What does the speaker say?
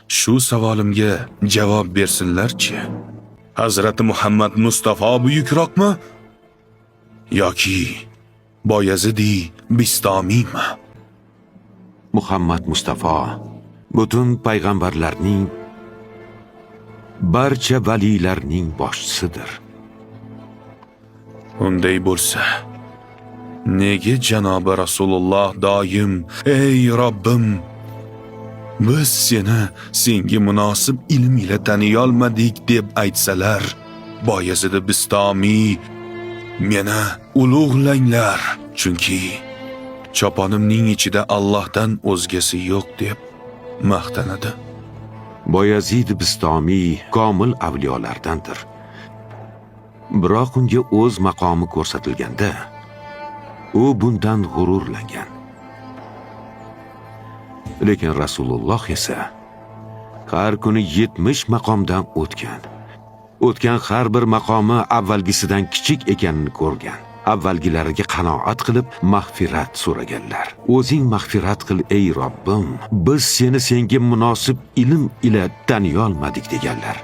Shu savolimga javob bersinlarchi. Hazrati Muhammad Mustafa buyukroqmi yoki Boyazidi Bistomiymi? Muhammad Mustafa butun payg'ambarlarning, barcha valiylarning boshchisidir. Unday bo'lsa, nega janobi Rasululloh doim: "Ey Robbim, biz seni senga munosib ilm ila taniyolmadik" deb aytsalar, Boyazid Bistomiy "Meni ulug'langlar, chunki choponimning ichida Allohdan o'zgasi yo'q" deb maqtanadi? Boyazid Bistomiy komil avliyolardandir. Biroq unga o'z maqomi ko'rsatilganda, u bundan g'ururlangan. Lekin Rasululloh esa har kuni 70 maqomdan o'tgan. O'tgan har bir maqomi avvalgisidan kichik ekanini ko'rgan. Avvalgilariga qanoat qilib, mag'firat so'raganlar. "O'zing mag'firat qil, ey Robbim, biz seni senga munosib ilm ila taniyolmadik" deganlar.